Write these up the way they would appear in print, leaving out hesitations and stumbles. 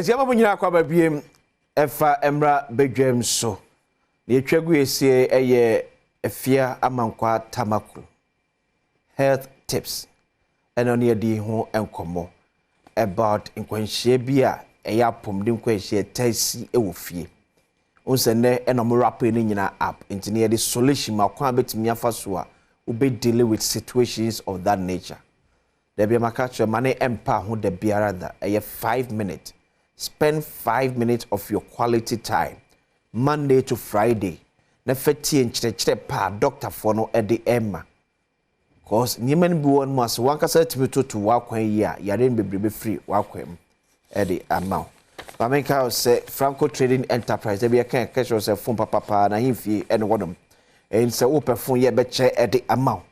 Eti ama mo nyinaa akɔ aba biem ɛfa mmra badwam so. Na yɛtwa gu esie ɛyɛ Afia Amankwa Tamaklo health tips ɛna ɔne yɛde ho nkɔmmɔ about nkwanhyia bi a ɛyɛ apɔmuden nkwanhyia ɛtaa si wɔ fie. Wohu sɛ nnɛ ɛna ɔmo wrap ne nyinaa up, nti ne yɛde solution ma kwan a bɛtumi afa so a wobɛ deal with situations of that nature. Dabi maka kyerɛ ma ne ɛmpa ho da biara da, ɛyɛ 5 minutes. Spend 5 minutes of your quality time Monday to Friday na fa tie nkyerɛkyerɛ pa a doctorfoɔ no ɛde ɛma, cause nneɛma no bi wɔ no mu ase wankasa tumi toto w'akwan yi a yare no bebree bɛfiri w'akwan mu ɛde ama wo. Maame, nka wo sɛ Franco Trading Enterprise ɛbi ɛka ɛka kyerɛ sɛ phone papapaa na ahemfie ɛne wɔnom ɛn sɛ wopɛ phone yɛ bɛkyɛ ɛde ama wo,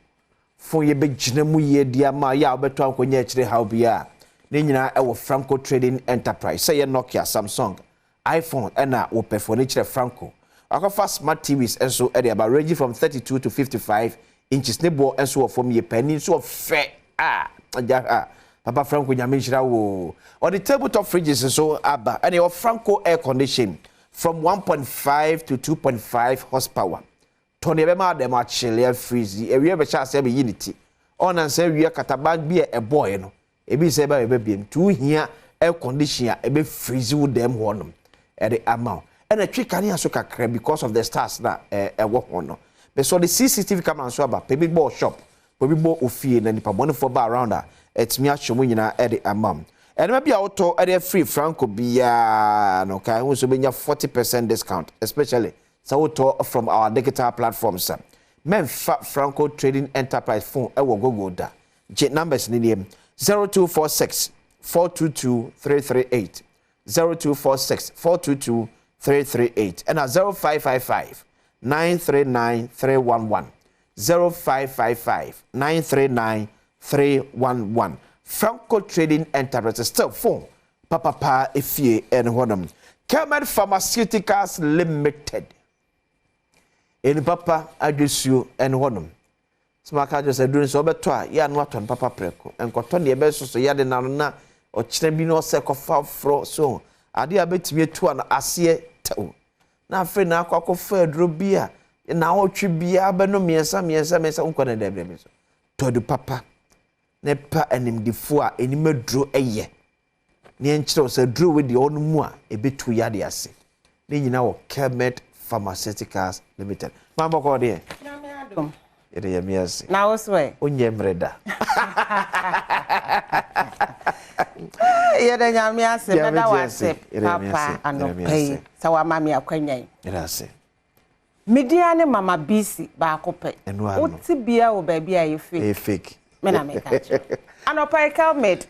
phone yɛ bɛgyina mu yie di ama yɛ a wobɛtɔ ankɔnya akyire haw bi a ne nyinaa ɛwɔ Franco Trading Enterprise, sɛ yɛ Nokia, Samsung, iPhone ɛna wopɛ phone ne kyerɛ Franco. Akɔfa smart TVs nso ɛde aba, range from 32 to 55 inches. Ne boɔ nso wɔ fam yie panin nso ɔfɛ a agya ha papa Franco, Nyame nhyira wo. Ɔde tabletop fridges nso aba, ɛna ɛwɔ Franco air condition from 1.5 to 2.5 horsepower. Tɔn ɛbɛma adɛm akyele freeze ewie bɛhyɛ ase abɛyi ne ti ɔna nsa awia kataban bi a ɛbɔɔɛ no ebi sɛ ɛbɛ ɛbɛ biem tu hia air condition a ɛbɛ freeze wo dɛm hɔnom ɛde ama wo, ɛna twi kanea so kakra because of the stars na ɛwɔ hɔ no. Bɛsɛ ɔde CCTV camera nso aba, pɛ bi bɔ shop, pɛ bi bɔ ofie na nipa bɔnefoɔ ba around a ɛtumi ahyɛ mu nyinaa ɛde ama wo. Ɛnɛma bi a wotɔ ɛde afiri Franco biara no ka ɛho nso bɛnya 40% discount, especially sɛ wotɔ from our digital platforms. Mɛmfa Franco Trading Enterprise phone ɛwɔ Google da. Gye numbers ne nie: 0246 422 338, 0246 422 338, ɛna 0555 939 311, 0555 939 311. Franco Trading Enterprise, still phone papapa efie ɛne hɔnom. Kelmed Pharmaceuticals Limited, ɛni papa adwesuo ɛne hɔnom. Sɛ maka kyerɛ sɛ duro nso ɔbɛtɔ a yɛ ano atɔ no papa prɛko, nkɔtɔ neɛ ɛbɛsoso yɛde nano na ɔkyerɛ bi na ɔsɛ kɔfa forɔ so adeɛ a bɛtumi atu ano aseɛ tɛw na afei na akɔ akɔfa aduro bi a na awɔtwe biara bɛno mmiɛnsa mmiɛnsa mmiɛnsa nkɔ ne dɛbɛ bi so. Tɔdu papa na pa animdifoɔ a anim aduro ɛyɛ ne yɛnkyerɛw sɛ aduro wei deɛ ɔno mu a ɛbɛtu yade ase ne nyinaa wɔ Kelmed Pharmaceuticals Limited. Maa bɔkɔ deɛ yɛde yɛ mi ase. Na wo so ɛ? Wonyɛ mmerɛ da. Yɛde Nyame ase. Mɛda wo ase papa anɔpa yi sɛ wama me akwanya yi. Yɛde ase. Media ne Mama Bisi baako pɛ. Wote bia wɔ baabi a ɛyɛ fake. Ɛyɛ fake. Me na meka kyerɛ anɔpa yi, Kelmed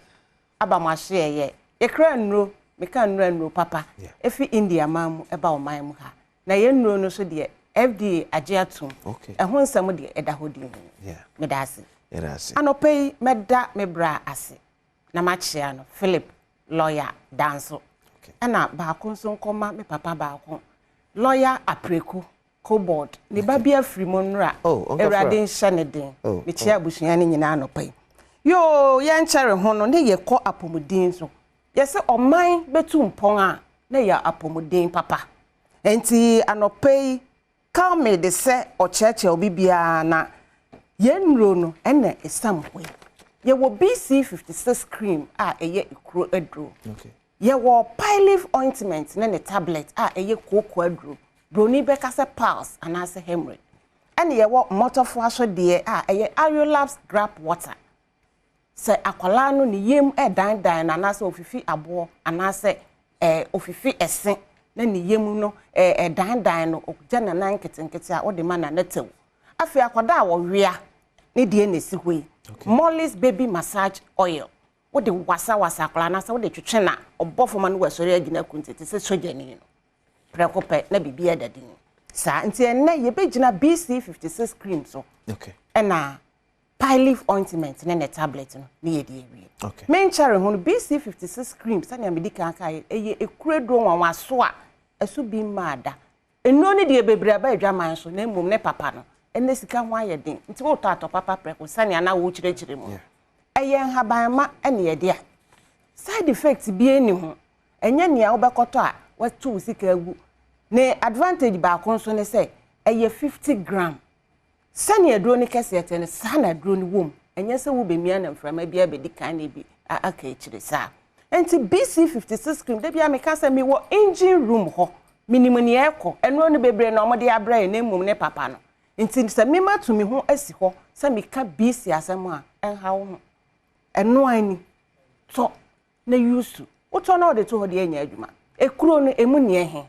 aba mo ahyeɛyɛ. Yɛkra nnuro, meka nnuro, nnuro papa ɛfi India man mu ɛba ɔman mu ha, na yɛn nnuro no nso deɛ FDA agye atom. Ɛho nsɛm deɛ ɛda hɔ din. Meda ase. Anɔpa yi mɛda me bra ase na makyea no, Philip lawyer Danso, ɛna baako nso nkɔma me papa baako, Lawyer Apreku Cobord, ne ba bi afiri mu nnora. Awurade nhyɛ ne den. Mekyia abusua no nyinaa anɔpa yi. Yoo, yɛnkyɛre ho no ne yɛkɔ apɔmuden so. Yɛsɛ ɔman bɛtu mpɔn a na yɛ apɔmuden papa, nti anɔpa yi kalme de sɛ ɔkyerɛkyerɛ obi biara na yɛn nnuro no ɛna ɛsam hɔ yi. Yɛwɔ BC 56 cream a ɛyɛ ekuro aduro. Yɛwɔ Pilive ointment ne ne tablet a ɛyɛ kooko aduro, broni bɛka sɛ piles anaasɛ hemorrhoid, ɛna yɛwɔ mmɔtɔfoɔ asodeɛ a ɛyɛ Ariolabs gripe water, sɛ akwadaa no ne yam ɛdandan no anaasɛ ofifi aboɔ anaasɛ ofifi ɛse na ne yam no ɛdandan no, ɔgya nanan nketenkete a ɔde ma nana tew. Afei akwadaa a wɔwea ne deɛ na esi hɔ yi, Molly's Baby Massage Oil, wode wasawasa akwadaa anaasɛ wode twetwe na ɔbɔ fam no wɔasɔre agyina kunti te sɛ sogyani no prɛko pɛ na biribi ɛda din saa. Nti ɛnnɛ yɛbɛgyina BC 56 cream so ɛna Pilive ointment ne ne tablet no ne yɛde awie. Menkyɛre ho no, BC 56 cream, sɛnea medi kan ka, ɛyɛ ekuro duro nwanwaso a ɛso bi mmaa da. Nnuro no deɛ bebree aba adwaman so, na mmom ne papa no ɛnɛ sika ho ayɛ den, nti wotɔ atɔ papa prɛko sɛnea na wokyerɛkyerɛ mu. Ɛyɛ nhabanma ɛne yɛde a side effect bi ani ho. Ɛnyɛ nea wobɛkɔtɔ a wɔatu wo sika agu. Ne advantage baako nso ne sɛ ɛyɛ 50 gram. Sɛnea aduro no kɛseɛ te no, saa na aduro no wɔ mu. Ɛnyɛ sɛ wobɛmia na mframa bi abɛdi kan na ebi aka akyire saa. Nti BC 56 cream, da bia meka sɛ mewɔ engine room hɔ, menim nea ɛkɔ. Ɛno no bebree na ɔmode abrɛ yɛ, na mmom ne papa no. Nti sɛ mema to me ho asi hɔ sɛ meka BC asɛm a, ɛnha wo ho. Ɛno ani tɔ na yusu. Wotɔ na wɔde to hɔ deɛ, ɛnyɛ adwuma. Ekuro no emu neɛ he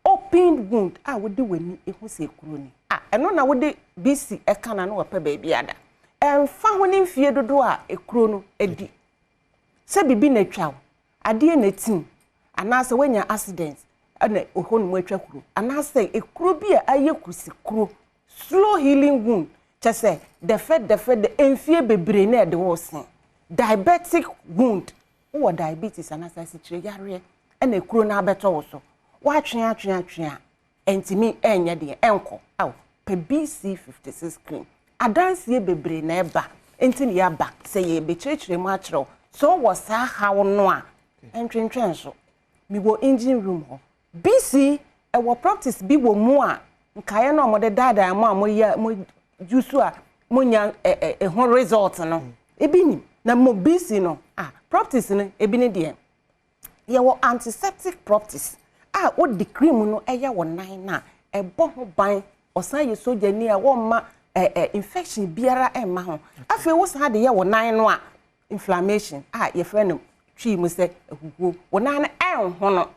open wound a wode w'ani ehu sɛ ekuro ni a, ɛno na wode BC ɛka na wɔpɛ baabi ada. Ɛmfa ho ne mfie dodoɔ a ekuro no adi sɛ bibi na atwa wo adeɛ na etim, anaasɛ woanya accident ɛna ɛhɔ nom atwa kuro, anaasɛ ekuro bi a ayɛ kusikuro, slow healing wound, kyɛ sɛ dɛfɛ dɛfɛ de mfie bebree na ɛde wɔ sen, diabetic wound, wowɔ diabetes anaasɛ asikyire yareɛ ɛna ekuro no abɛtɔ wo so, woatwe atwe atwe a ɛntumi ɛnyɛ deɛ ɛnkɔ aw, pɛ BC 56 cream. Adanseɛ bebree na ɛba, nti na yɛaba sɛ yɛbɛkyerɛkyerɛ mu akyerɛw sɛ ɔwɔ saa haw no a, ɛntwentwɛn so. Mewɔ engine room hɔ. BC ɛwɔ properties bi wɔ mu a nkaeɛ no a wɔde daadaa mu a moyɛ mo use a monya ɛ ɛ ɛho result no ebi nim. Na mo BC no a properties no ebi ne deɛ, yɛwɔ antiseptic properties a wode cream no ɛyɛ wɔ nan na ɛbɔ ho ban. Ɔsan yɛ sogyani a wɔmma ɛ ɛ infection biara ɛmma ho. Afei wosan de yɛ wɔ nan no a, inflammation a yɛfrɛ no Twi mu sɛ ahuhuo, wɔ nan no ɛnho no,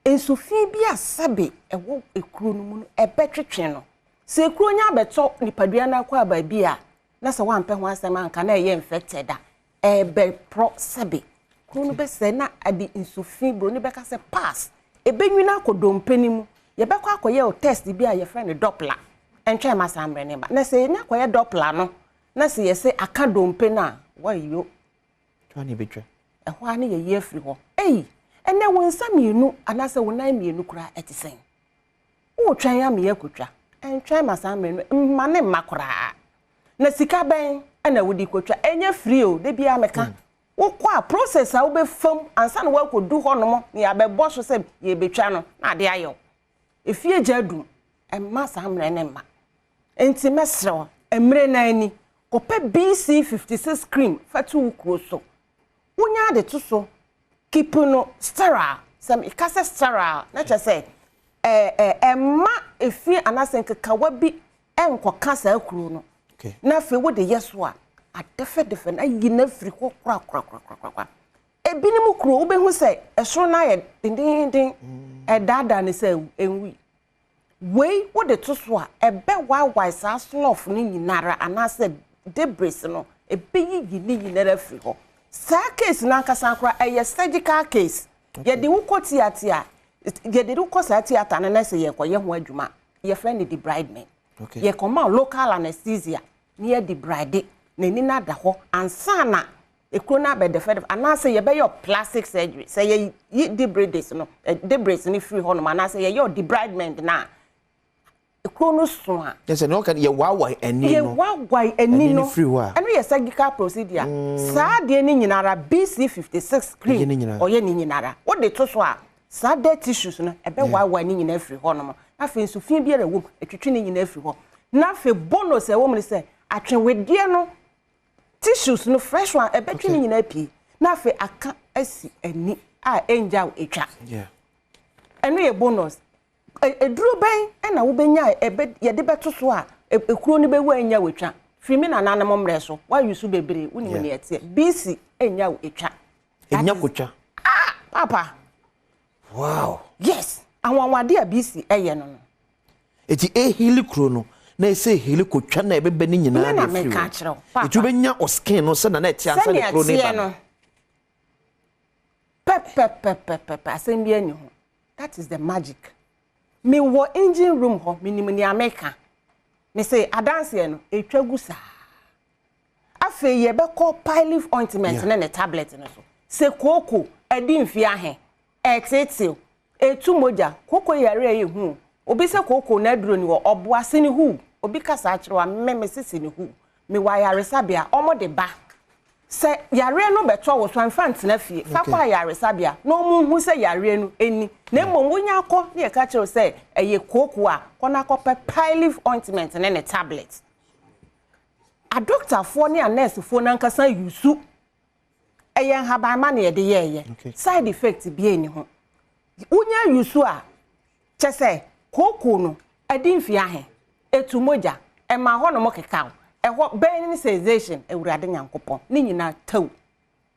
nsufi bi a sɛbe ɛwɔ ekuro no mu no ɛbɛtwetwe no. Sɛ ekuro nya abɛtɔ nipadua no akɔ aba bi a, na sɛ wampɛ ho asɛm anka na ɛyɛ infected a, ɛbɛporɔ, sɛbe kuro no bɛsɛ na ade nsufi, buroni bɛka sɛ pus, ɛbɛnwini akɔ dompe no mu. Yɛbɛkɔ akɔyɛ o test bi a yɛfrɛ no Doppler. Ɛntwɛn ma saa mmerɛ no ba na sɛ yɛnya akɔyɛ Doppler no na sɛ yɛsɛ aka dompe no a, wɔyɔ Twa ne bɛtwa. Ɛhɔ a ne yɛyi afiri hɔ. Ei, ɛnɛ wo nsa mmienu anaasɛ wo nan mmienu koraa ɛte sɛn? Wotwɛn ama yɛ akotwa? Ɛntwɛn ma saa mmerɛ no mma ne mma koraa. Na sika bɛn ɛna wode kotwa? Ɛnyɛ free o. De biara meka, wokɔ a, process a wobɛfam ansa na woakɔdu hɔnom na yɛabɛbɔ so sɛ yɛbɛtwa no na ade ayɛ wo efie gya adum. Ɛmma saa mmerɛ ne mma. Nti mɛsrɛ wo, mmerɛ no ani kɔpɛ BC 56 cream fa to wo kuro so. Wonya ade to so, keep no sterile. Sɛ meka sɛ sterile na kyerɛ sɛ ɛɛ ɛɛ ɛmma efie anaasɛ nkekawa bi ɛnkɔka saa kuro no. Na afei wode yɛ so a, adɛfɛdɛfɛ na ayi no afiri hɔ korakorakorakora. Ebinom kuro wobɛhu sɛ ɛsoro no ayɛ dendenden, ɛdaadaa ne sɛ ɛnwui. Wei wode to so a, ɛbɛ waawae saa slough no nyinara anaasɛ debris no, ɛbɛyiyi ne nyinara afiri hɔ. Saa case no ankasa koraa ɛyɛ surgical case. Yɛde wo kɔ theatre, yɛde wo kɔ saa theatre no na sɛ yɛkɔyɛ ho adwuma, yɛfrɛ no debridement. Yɛkɔma local anesthesia na yɛ debride n'ani no ada hɔ ansa na ekuro no abɛdɛfɛdɛfɛ, anaasɛ yɛbɛyɛ plastic surgery. Sɛ yɛyi debris no firi hɔnom anaasɛ yɛyɛ debridement na ekuro no so a. Yɛ sɛ ne ɔka yɛwaawae ani no. Yɛwaawae ani no. Firi hɔ a. Ɛno yɛ surgical procedure. Saa adeɛ no nyinara, BC 56 cream ɔyɛ ne nyinara. Wode to so a, saa dead tissues no ɛbɛwaawae ne nyinaa firi hɔnom. Afei nso fi biara ɛwɔ mu, atwitwi ne nyinaa firi hɔ. Na afei bonus ɛwɔ mu ne sɛ atwewedeɛ no, tissues no, fresh one, ɛbɛtwe ne nyinaa pii na afei aka asi ani a ɛngya etwa. Ɛno yɛ bonus. Eduro bɛn ɛna wobɛnya a ɛbɛ yɛde bɛto so a ekuro no bɛwu a ɛnya wetwa? Firi mi nananom mmerɛ so wayi so bebree, wonim nea ɛteɛ. BC ɛnya etwa. Ɛnya kotwa. Ah, papa. Yes, anwanwade a BC ɛyɛ no. Eti ehili kuro no na ɛsɛ ehili kotwa na ɛbɛbɛ ne nyinaa de afiri hɔ. Eti wobɛnya o skin no sɛ na na ɛte ansa de kuro no ba no. Pɛpɛpɛpɛpɛ, asɛm bi ani ho. That is the magic. Me wɔ engine room hɔ, menim nea meka. Me sɛ adanseɛ no etwa gu saa. Afei yɛbɛkɔ Pylif ointment ne ne tablet no so. Sɛ kooko ɛdi mfe ahe ɛtetew etu mogya, kooko yare a ɛyɛ hu. Obi sɛ kooko na aduro ni wɔ ɔboa se ne hu. Obi kasa akyerɛ wa, mmɛmɛ sisi ne hu. Mewɔ ayaresabea, ɔmo de ba. Sɛ yareɛ no bɛtɔ wo so a, mfa ntena fie. Fa kɔ ayaresabea na wɔnhu sɛ yareɛ no ni. Na mmom wonya kɔ na yɛka kyerɛ wo sɛ ɛyɛ kooko a, kɔ na kɔpɛ Pyleaf ointment ne ne tablet. Adɔktafoɔ ne anɛɛsefoɔ no ankasa yusu. Ɛyɛ nhabanma na yɛde yɛɛyɛ. Side effect biara nni ho. Wonya yusu a, kyɛ sɛ kooko no, ɛdi mfeɛ ahe? Etu mogya, ɛma hɔnom kekaw, ɛhɔ burning sensation, Awurade Nyankopɔn, ne nyinaa tɛw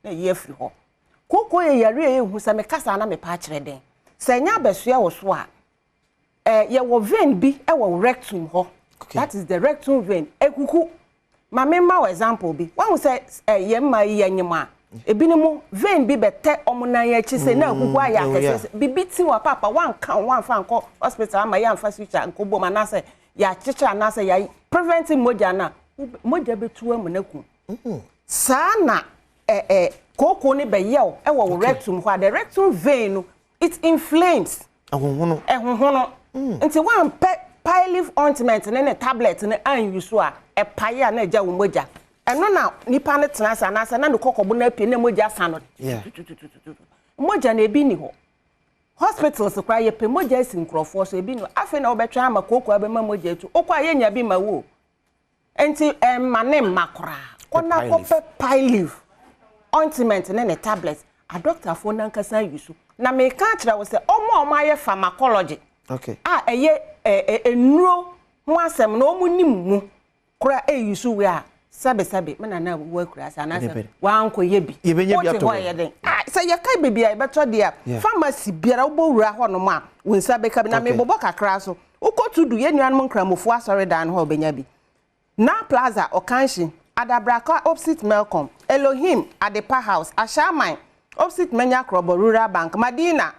na ɛyi afiri hɔ. Kooko yɛ yareɛ a ɛyɛ hu, sɛ meka saa na mepa akyerɛ dɛn? Sɛ ɛnyɛ abɛsoɛ wo so a, yɛwɔ vein bi wɔ rectum hɔ. That is the rectum vein. Ekuku. Ma me ma wo example bi. Wahu sɛ yɛn mmaa yi yɛnyem a, ebinom vein bi bɛtɛ wɔn nan akyi sɛ na akuku ayɛ akɛse sɛ biribi ti wɔ paapa wanka ho wamfa nkɔ hospital ama yɛamfa suture nkɔ bom anaasɛ yɛakyekyere anaasɛ yɛ prevent mogya no a, mogya bɛtu amuna kum. Saa na kooko no bɛyɛ wo wɔ wo rectum hɔ a, the rectum vein no, it inflames. Ɛhohono. Ɛhohono. Nti wampɛ Pyleaf ointment ne ne tablet no anyi so a, ɛpae a na agya wo mogya. Ɛno na nipa no tena ase anaasɛ na ne kɔkɔbo no apue na mogya sa no. Mogya no ebi ni hɔ. Hospitals koraa yɛpɛ mogya asi nkurɔfoɔ so ebi ni hɔ. Afei na wobɛtwɛn ama kooko abɛma mogya atu. Wokɔ a yɛnya bi ma wo o. Nti ɛmma ne mma koraa. Kɔ na kɔpɛ Pyleaf ointment ne ne tablet. Adɔktafoɔ no ankasa ayi so. Na meka akyerɛ wo sɛ ɔmo a ɔmo ayɛ pharmacology a ɛyɛ nnuro ho asɛm na ɔmo nim mu koraa ɛyi so wei a, sɛbesɛbe me nana wo akura ase anaasɛ wankɔyɛ bi. Yɛbɛnya bi Wote atɔ hɔ hɔ. Ɛyɛ den. Ah, sɛ yɛka baabi a yɛbɛtɔ deɛ a, pharmacy biara wobɔ wura hɔnom a, wo nsa bɛka bi. Na mebobɔ kakra so. Wokɔ Tudu, yɛn nuanom Nkramofoɔ asɔredan no hɔ a, wobɛnya bi. Na Plaza, Ɔkanhye, Adabraka opposite Melcom, Elohim, Adepa House, Ashaiman, opposite Menya Krobo Rural Bank, Madina,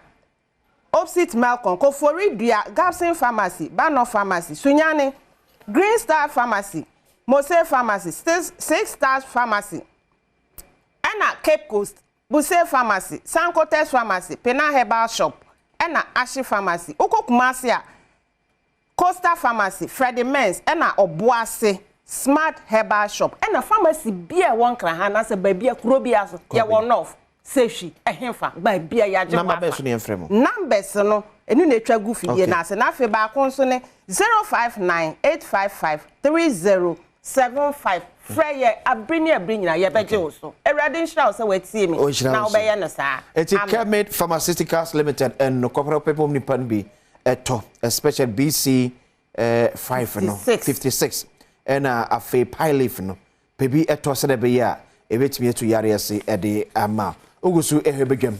opposite Melcom, Koforidua, Gabson Pharmacy, Bano Pharmacy, Sunyani, Green Star Pharmacy, Mose Pharmacy, Six Stars Pharmacy, ɛna Cape Coast, Buse Pharmacy, Sankotes Pharmacy, Pena Herbal Shop, ɛna Ashi Pharmacy. Wokɔ Kumasi a, Coastal Pharmacy, Freddie Mens, ɛna Ɔboase, Smart Herbal Shop, ɛna pharmacy bi a ɛwɔ Nkran ha anaasɛ baabi a kuro bi aso, yɛwɔ North, Sehwi, ɛhefa, baabi a yɛagye Number hɔ bɛɛ afa. so ne yɛmfrɛ mo. Numbers no, ɛno na atwa gu fidie no ase. Na afei baako nso ne 059 855 3075. Frɛ yɛ abere ne abere nyinaa, yɛbɛgye wo so. Awurade nhyira wo sɛ watie me Ɔnhyira na wo so. wobɛyɛ no saa. Eti Amen. Kermit Pharmaceuticals Limited ɛno kɔpɛrɛ pɛpɛ nipa no bi ɛtɔ, especially BC 5 no. 56. 56 ɛna afei Pyleaf no pɛbi ɛtɔ sɛdeɛ ɛbɛyɛ a ɛbɛtumi atu yareɛ se ɛde ama ogu so ɛhwɛ bɛdwam.